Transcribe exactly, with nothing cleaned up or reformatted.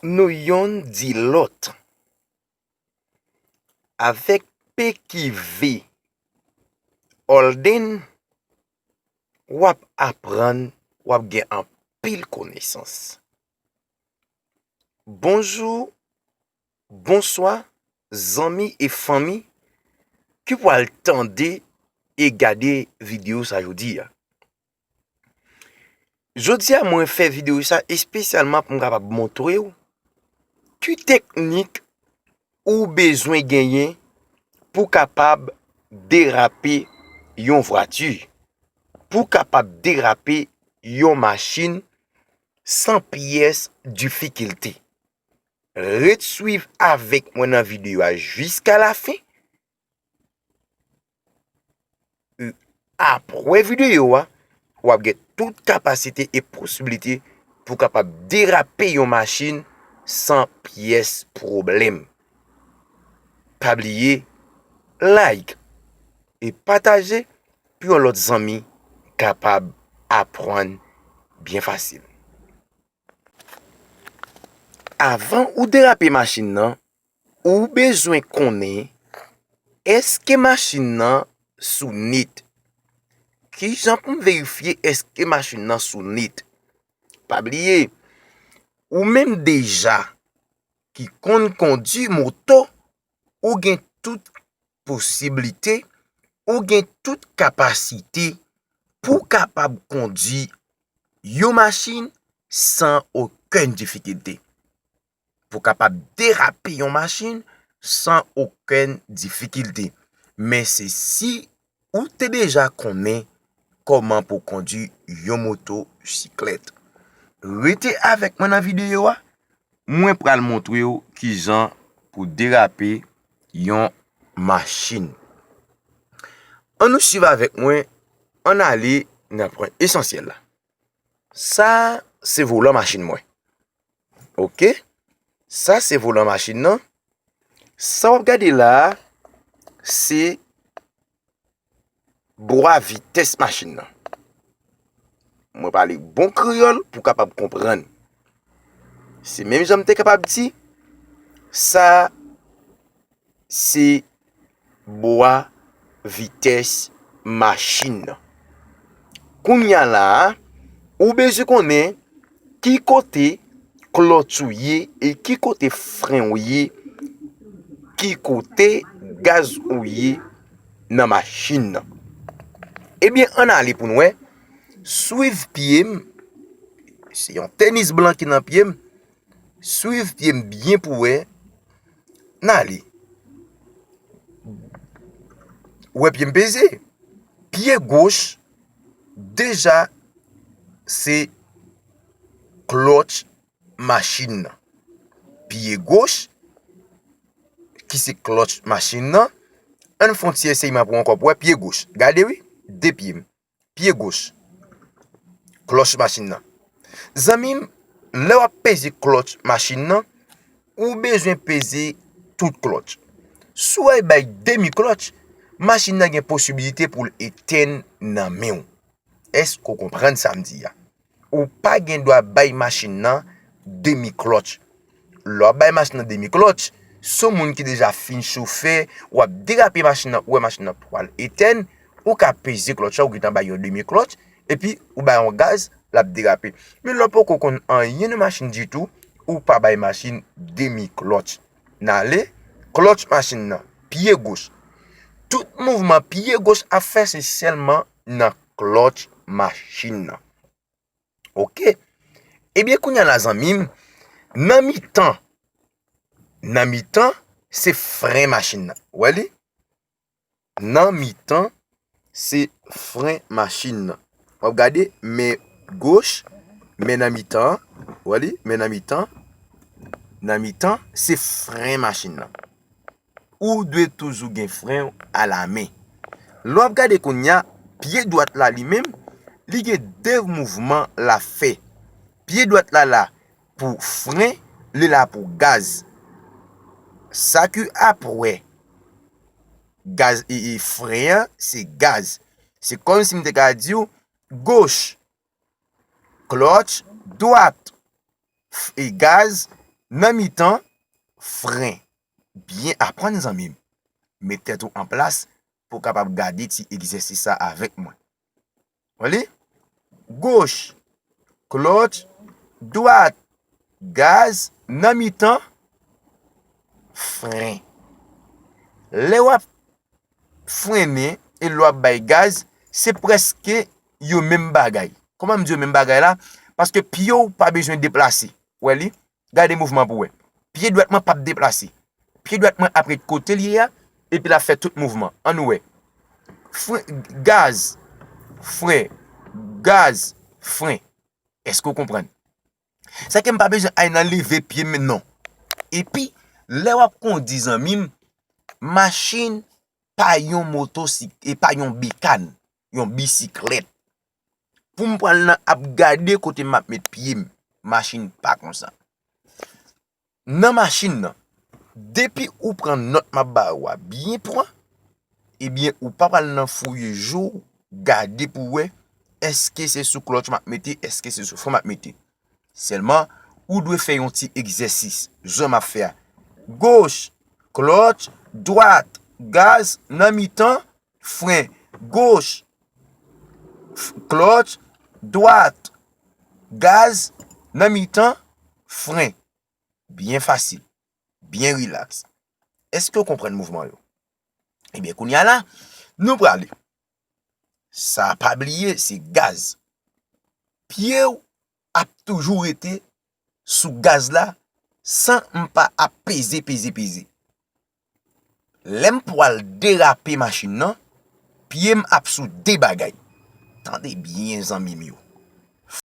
nou yonn di lòt. Avèk P Q V Holding, w ap aprann, w ap gen anpil konesans. Bonjou, bonswa, zanmi e fanmi ki pral tande e gade videyo sa jodi a. Jodi a, mwen fè videyo sa espesyalman pou m kapab montre w ki teknik ou bezwen genyen pou kapab derape yon vwati, pou kapab derape yon machin san pyès difikilte. Ret swiv avèk mwen nan videyo a jiska lafen. Apre videyo a, w ap gen tout kapasite e posiblite pou w kapab derape yon machin san pyès pwoblèm. Pa bliye like e pataje pou yon lòt zanmi kapab aprann byen fasil. Avan ou derape machin nan, ou bezwen konnen èske machin nan sou nèt. Kijan pou m verifye èske machin nan sou nèt? Pa bliye, ou menm deja ki konn kondui moto, ou gen tout posiblite, ou gen tout kapasite pou w kapab kondui yon machin san okenn difikilte. Pou w kapab derape yon machin san okenn difikilte. Men se si ou te deja konnen kòman pou w kondui yon motosiklèt. Rete avèk mwen nan videyo a, mwen pral montre w kijan pou derape yon machin. Ann nou swiv avèk mwen, ann ale nan pwen esansyèl la. Sa se volan machin mwen. Oke? Sa se volan machin nan. Sa w ap gade la a, se bwa vitès machin nan. Mwen pale bon kreyòl pou w kapab konprann. Se menm jan m te kapab di, sa se bwa vitès machin nan. Kounye a la a, ou bezwen konnen ki kote klòtch ou ye e ki kote fren ou ye, ki kote gaz ou ye nan machin nan. Ebyen, ann ale pou n wè. Swiv pye m. Se yon tenis blan ki nan pye m. Swiv pye m byen pou w wè. N ale. Ou wè pye m peze. Pye goch, deja, se klòtch machin nan. Pye goch, ki se klòtch machin nan. Ann fè yon ti eseyman pou w ankò pou w wè pye goch. Gade wi, de pye m. Pye goch. Klòtch machin nan. Zanmi m, lè w ap peze klòtch machin nan, ou bezwen peze tout klòtch. Si w al bay demi klòtch, machin nan gen posiblite pou l etenn nan men w. Èske w konprann sa m di a? Ou pa gen dwa bay machin nan demi klòtch. Lè w ap bay machin nan demi klòtch, se yon moun ki deja fin chofè, w ap derape machin nan, ou wè machin nan pral etenn, ou ka peze klòtch la, ou gentan bay yon demi klòtch, epi ou bay yon gaz, l ap derape. Men lè w poko konn anyen nan machin ditou, ou pa bay machin demi klòtch. N ale, klòtch machin nan, pye goch. Tout mouvman pye goch ap fè, se sèlman nan klòtch machin nan. Oke. Ebyen, kounye a la, zanmi m, nan mitan, nan mitan, se fren machin nan. Ou wè li? Nan mitan, se fren machin nan. W ap gade, men goch, men nan mitan, ou wè li? Men nan mitan, nan mitan, se fren machin nan. Ou dwe toujou gen fren w alamen. Lè w ap gade kounye a, pye dwat la li menm, li gen de mouvman l ap fè. Pye dwat la la pou fren, li la pou gaz. Sa ki apre gaz e, e fren an, se gaz. Se kòmsi m te ka di w, goch, klòtch, dwat, f-, e gaz, nan mitan, fren. Byen aprann, zanmi m. Met tèt ou an plas pou w kapab gade ti egzèsis sa avèk mwen. Wè li? Goch, klòtch, dwat, gaz, nan mitan, fren. Lè w ap frennen e lè w ap bay gaz, se prèske yo menm bagay. Kòman m di yo menm bagay la? Paske pye w pa bezwen deplase. Wè li? Gade mouvman pou wè. Pye dwèt mwen p ap deplase. Pye dwèt mwen ap ret kote l ye a, epi l ap fè tout mouvman. Ann wè. Fren, gaz, fren, gaz, fren. Èske w konprann? Sa ke m pa bezwen al nan leve pye m non. Epi, lè w ap kondi, zanmi m, machin pa yon motosik, e pa yon bekàn, yon bisiklèt. Pou m pral nan ap gade kote m ap met pye m, machin pa konsa. Nan machin nan, depi ou pran nòt m ap ba ou a byen pran, ebyen, ou pa pral nan fouye je w gade pou wè èske se sou klòtch m ap mete, èske se sou fren m ap mete. Sèlman, ou dwe fè yon ti egzèsis, jan m ap fè a. Goch, klòtch, dwat, gaz, nan mitan, fren. Goch, f-, klòtch, dwat, gaz, nan mitan, fren. Byen fasil, byen rilaks. Èske w konprann mouvman yo? Ebyen, kounye a la, nou prale. Sa pa bliye, se gaz. Pye w ap toujou rete sou gaz la san m pa ap peze, peze, peze. Lè m pral derape machin nan, pye m ap sou de bagay. Tande byen, zanmi m yo.